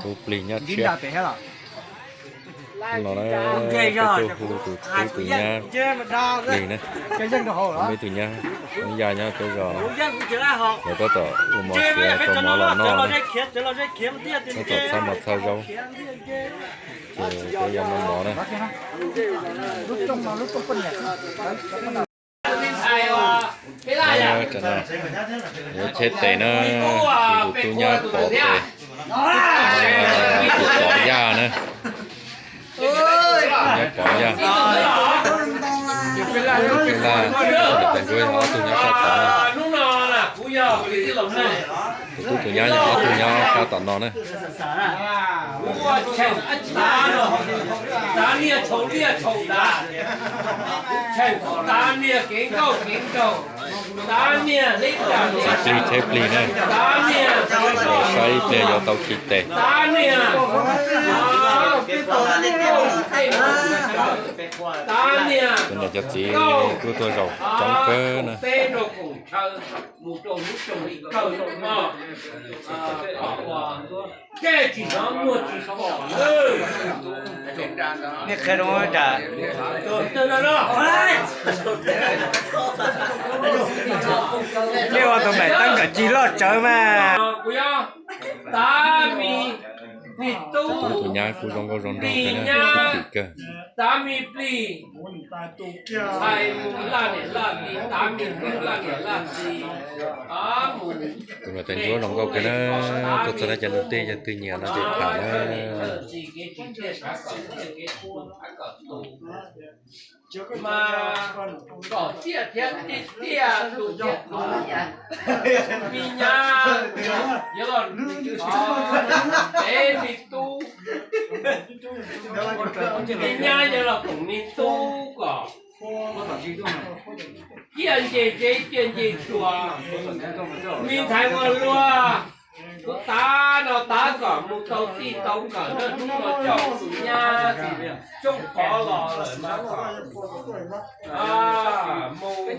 Tub plig nyab tshiab. Hnub no na, peb tuaj hu tus tub tus nyab plig na, muaj ib tug nyab Hmoob Yaj nyob peb zos, lawv tab tom ua mov siav rau mov los noj na, tab tom txhab mov txhab zaub, ces peb yuav noj mov na. Tam no yuav cheb tes na, tus tub nyab pov tes, tus pov yaj na, nyab pov yaj, tus peb laj, tus peb laj, ob tug nyab sab tod na. Tus tub tus nyab yog ob tug nyob sab tom no na. Txiv plig cheb plig na, saib ib pliag yuav tau khi tes. Cov niam cov txiv kuj tuaj zaum coob kawg na. Nej qhia rau ua cas, nej ua tus maim tab kaum cig loj tsawv mas. Tus tub tus nyab kuj zoo nkauj zoo nraug kawg na, sib tim kawg. Tus niam tais ntsuab zoo nkauj kawg na, tuaj txog lawm cov nus tej yog twg nyiam no ces tham na. Mas kom tiaj thiab tiaj tus thiab tus, me nyab, peb me tub, me nyab yog los koom me tub kom ciaj nce tsev ciaj nce tsua, me ntxhais ua luaj. Kuv tav no tav kom mus tau txij tau nkawm na, hnub no coj tus nyab coob qhov los lawm mas kom mus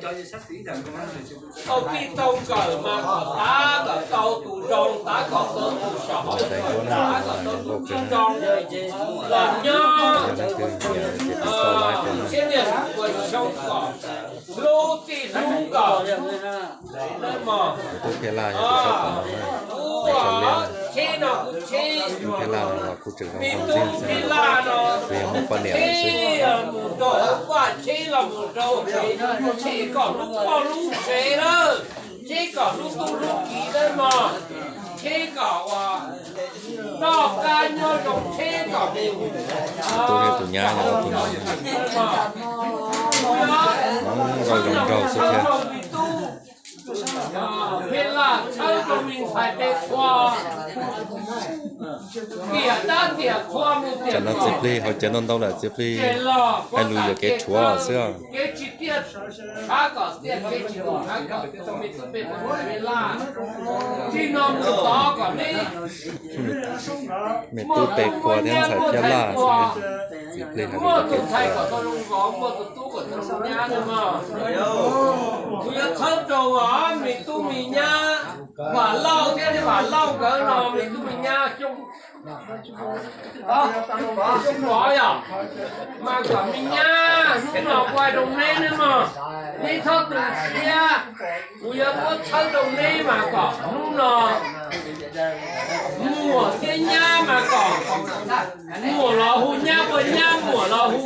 tau txij tau nkawm mas kom tav kom tau tus zoo, tav kom tau tus saum hauv, tav kom tau tus tub zoo los nyob. Siab niaj ua xyoo kom hlub txij hlub nkawm. Tus tub Phij Laj yog tus sab tom no na, tus sab liab na. Tus Phij Laj no los kuj tseem zoo nkauj ntxiag xwb, tsuas yog muaj poj niam lawm xwb. Mus rau hauv vaj tsheb los mus rau tsheb, kom hlub poj hlub sev lawm, tsheb kom hlub tub hlub kiv lawm mog, tsheb kom ua noj qab nyob zoo, tsheb kom mus. Tus tub thiab tus nyab yog tus no, zoo nkauj zoo nraug xwb thiab. Tsam no txiv plig haus cawv ntau ntau lawm, txiv plig hais lus yuam kev rhuav xwb os. Me tub Tes Qhua thiab ntxhais Phij Laj xwb, txiv plig hais lus yuam kev rhuav. Kuv yuav txhawb rau me tub me nyab, Vam Lauj thiab Vam Lauj nkawd no, me tub me nyab Xyooj Pov yog, mas kom me nyab hnub no kuv hais rau neb nawb mog, neb txhob tu siab. Kuv yuav muab txhawb rau neb mas kom hnub no muam thiab nyab mas kom muam los hu nyab ua nyab, muam los hu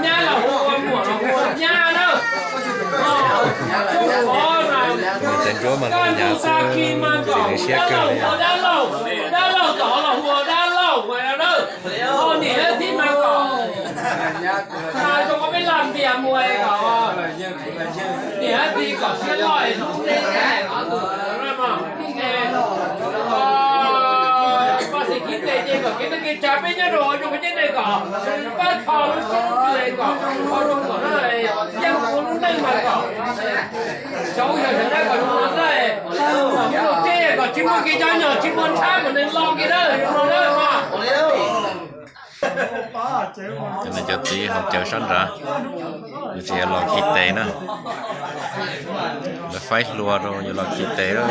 nyab los hu ua muam los hu ua nyab na. Tes Ntsuab mas lawv nyav xwb, tsis siab kawg li. Dab laug, dab laug tod los hu ua dab laug na. Ho niam thiab txiv mas kom, mas zoo ua peb laj npias mus kom niam thiab txiv kom siab loj es hlub neb. Pab xeem Chiv Tes ces kom kev txawj kev tsav peb nyob rau hauv zoo peb ceb neeg kom pab kho lub xyoob ntws kom kho zoo kom yeej ua lub neej mas kom xyov yog xyov dab kom zoo no na. Kom muaj teb kom tsis muaj kev cov nyom tsis muaj ntshab kom neeg lo kev dawb zoo no na. Cov niam cov txiv haus cawv sab nrad, yuav tsis yog los khi tes na. Lawv faib hlua rau yuav los khi tes tam no.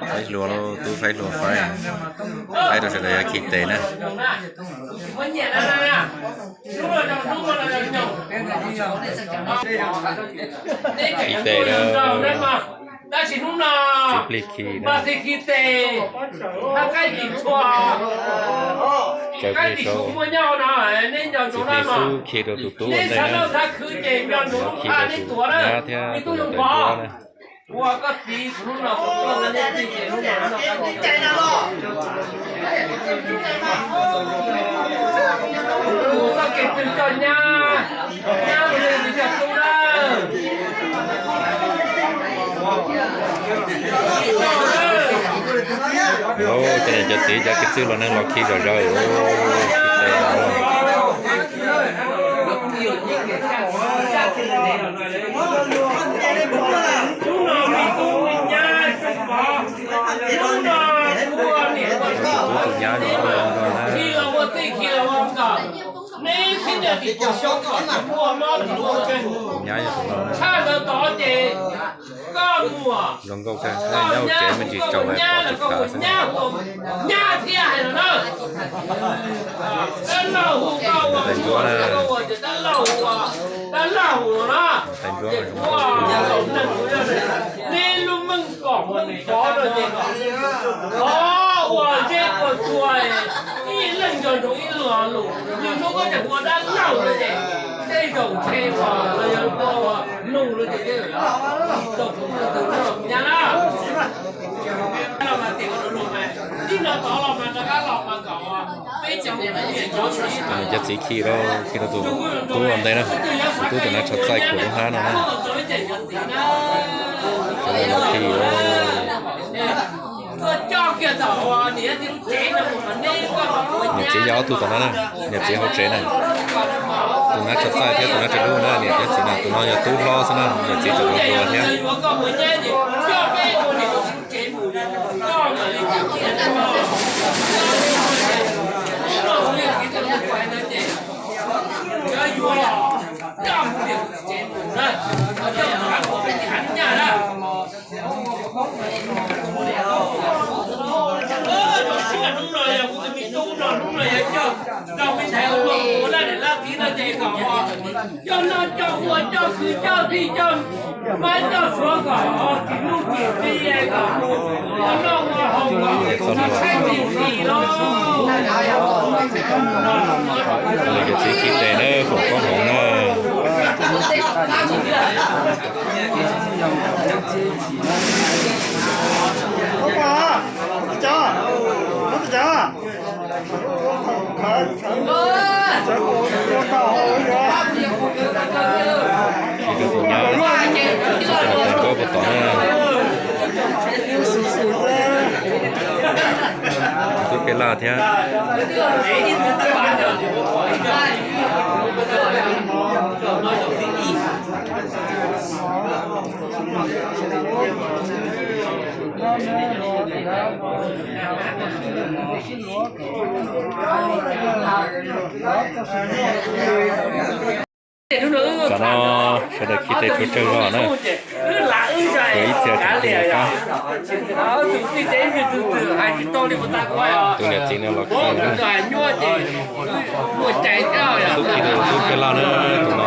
Faib hluas lauj, tub faib hluas faib, faib rau sawv daws khi tes na. Khi tes, txiv plig khi na. Txiv plig xub khi rau tus tub ua ntej na. Khi rau tus nyab thiab tus niam tais ncuab na. Lauj, cov niam cov txiv cov kwv tij los neeg los khi zom zaws. Tus tub tus nyab zoo nkauj na. Nyab yog tus no na. Zoo nkauj kawg, nyab hauv tsev me ntsis tsaus hais pom tsis khav xwb. Tais ncuab na. Tais ncuab mas zoo nkauj. Ib leeg nco ntsoov ib lo lus, yog hnub koj tseem ua dab laug no ces tej zaum ntshe uas los yog ua nug no ces tsis tau tus nyab na. Tij no tod los mas rov qab los mas kom peb cov niam cov txiv khi rau, khi rau tus tub ua ntej na. Tus tub tus nav tsho txaij khuam lub hnab no na. Sawv daws los khi. Niam txiv yog ob tug tom no na, niam txiv hauv tsev na. Tus nav tsho txaij thiab tus nav tsho dub na, niam thiab txiv na, tus no yog tub hlob xwb na, niam txiv tseem hluas thiab. Hnub no yog kuv tus me tub no, hnub no yog coj nrog peb ntxhais ua laj niam laj txiv no ces kom coj noj coj ua coj khwv coj tij coj mab coj suav kom tsis nuj tsis txiv kom mus ua noj ua haus kom tsis tshaib tsis chim lauj. Niam txiv khi tes na, foom koob hmoov na. Tus nyab, tus nyab puag tod na. Tus tub peb laj thiab. Tam no sawv daws khi tes tshuav tsawg zog na, tshuav ib txhia tseem khi qab. Tus niam txiv no los khi na. Tub khi rau tub peb laj na, tus no na.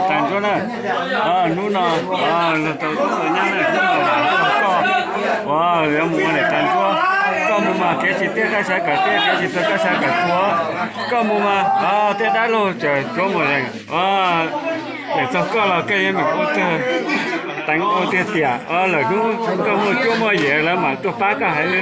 Tag nrho na, hnub no luag tau tub tau nyab na, hnub no koj ua yuav mus ua niam tag nrho, koj mus mas kev tsis tiaj koj saib kawm tiaj, kev tsis txawj koj saib kawm txawj, koj mus mas tej dab laug tseem tuav mus lees. Txog koj los koj yeej meem ua tiag, teev ua tiag tiam, lawm hnub koj muaj cuab muaj yig lawv mam tuaj pab koj hais.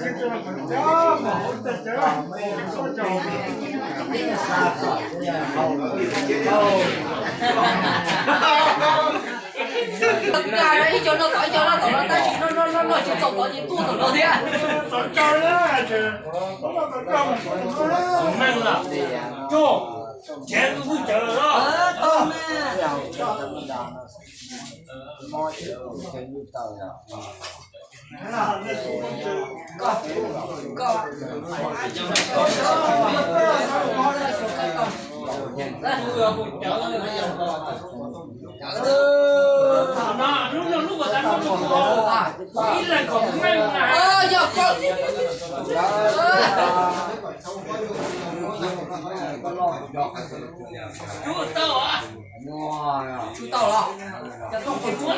Ib co noj tod, ib co noj tod no, tab sis noj noj noj tsis txaus tod ces tuaj tom no thiab. Meej lawm, tsuag, nrhiav tus hwj cawv lawm los. Tsuj tau los? Koj cov qhov cua,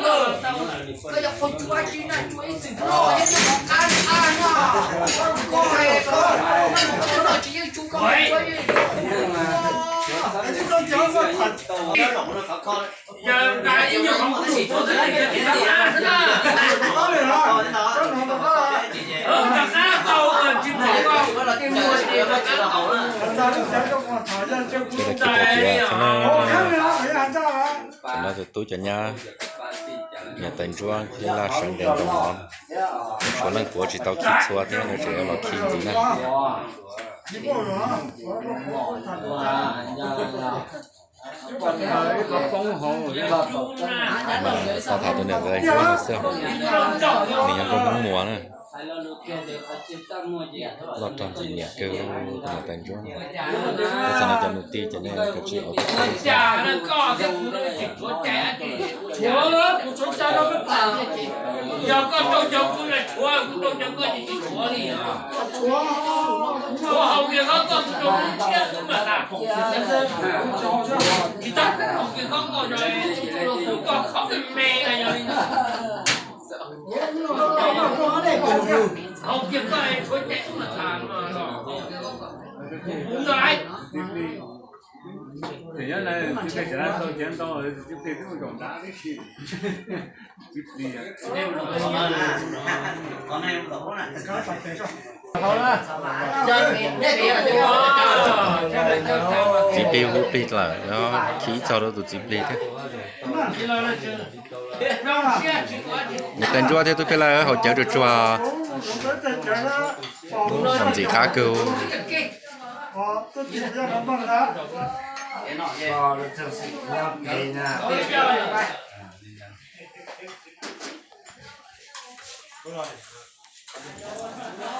koj cov qhov cua tsis na, cua ib txwm loj thiab cov qhov qab qab no. Koj hais koj, koj tsis yeej tsuj koj qhov cua. Tam no tus tub cov nyab, niam tais ntsuab thiab laj sawv ntev nroos no, tshuav leej puav tsis tau khi txhua thiab, lawv tseem los khi ntxiv na. Tau tham tus niam tais ntsuab no xwb, nws yog nkauj Hmoob Muas na. Loj rog ntxim nyiam kawg tus niam tais ntsuab. Tab sis no cov nus tij ces nej kav tsij ua tib xwb. Txiv plig hu plig lawm, khi ib txog rau tus txiv plig thiab. Niam tais ntsuab thiab tub plig lawv haus cawv tsuag tsuag, ntxim qab kawg. Niam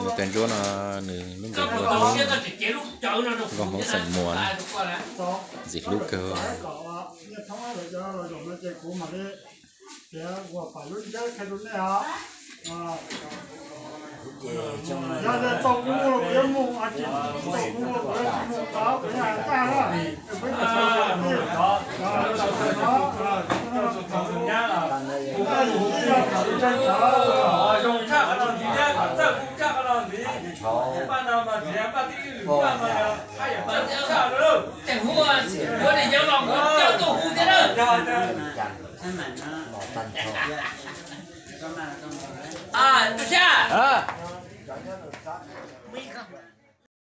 tais ntsuab no nws lub npe hu ua Hmoob, nkauj Hmoob xeem Muas na, ntxim hlub kawg.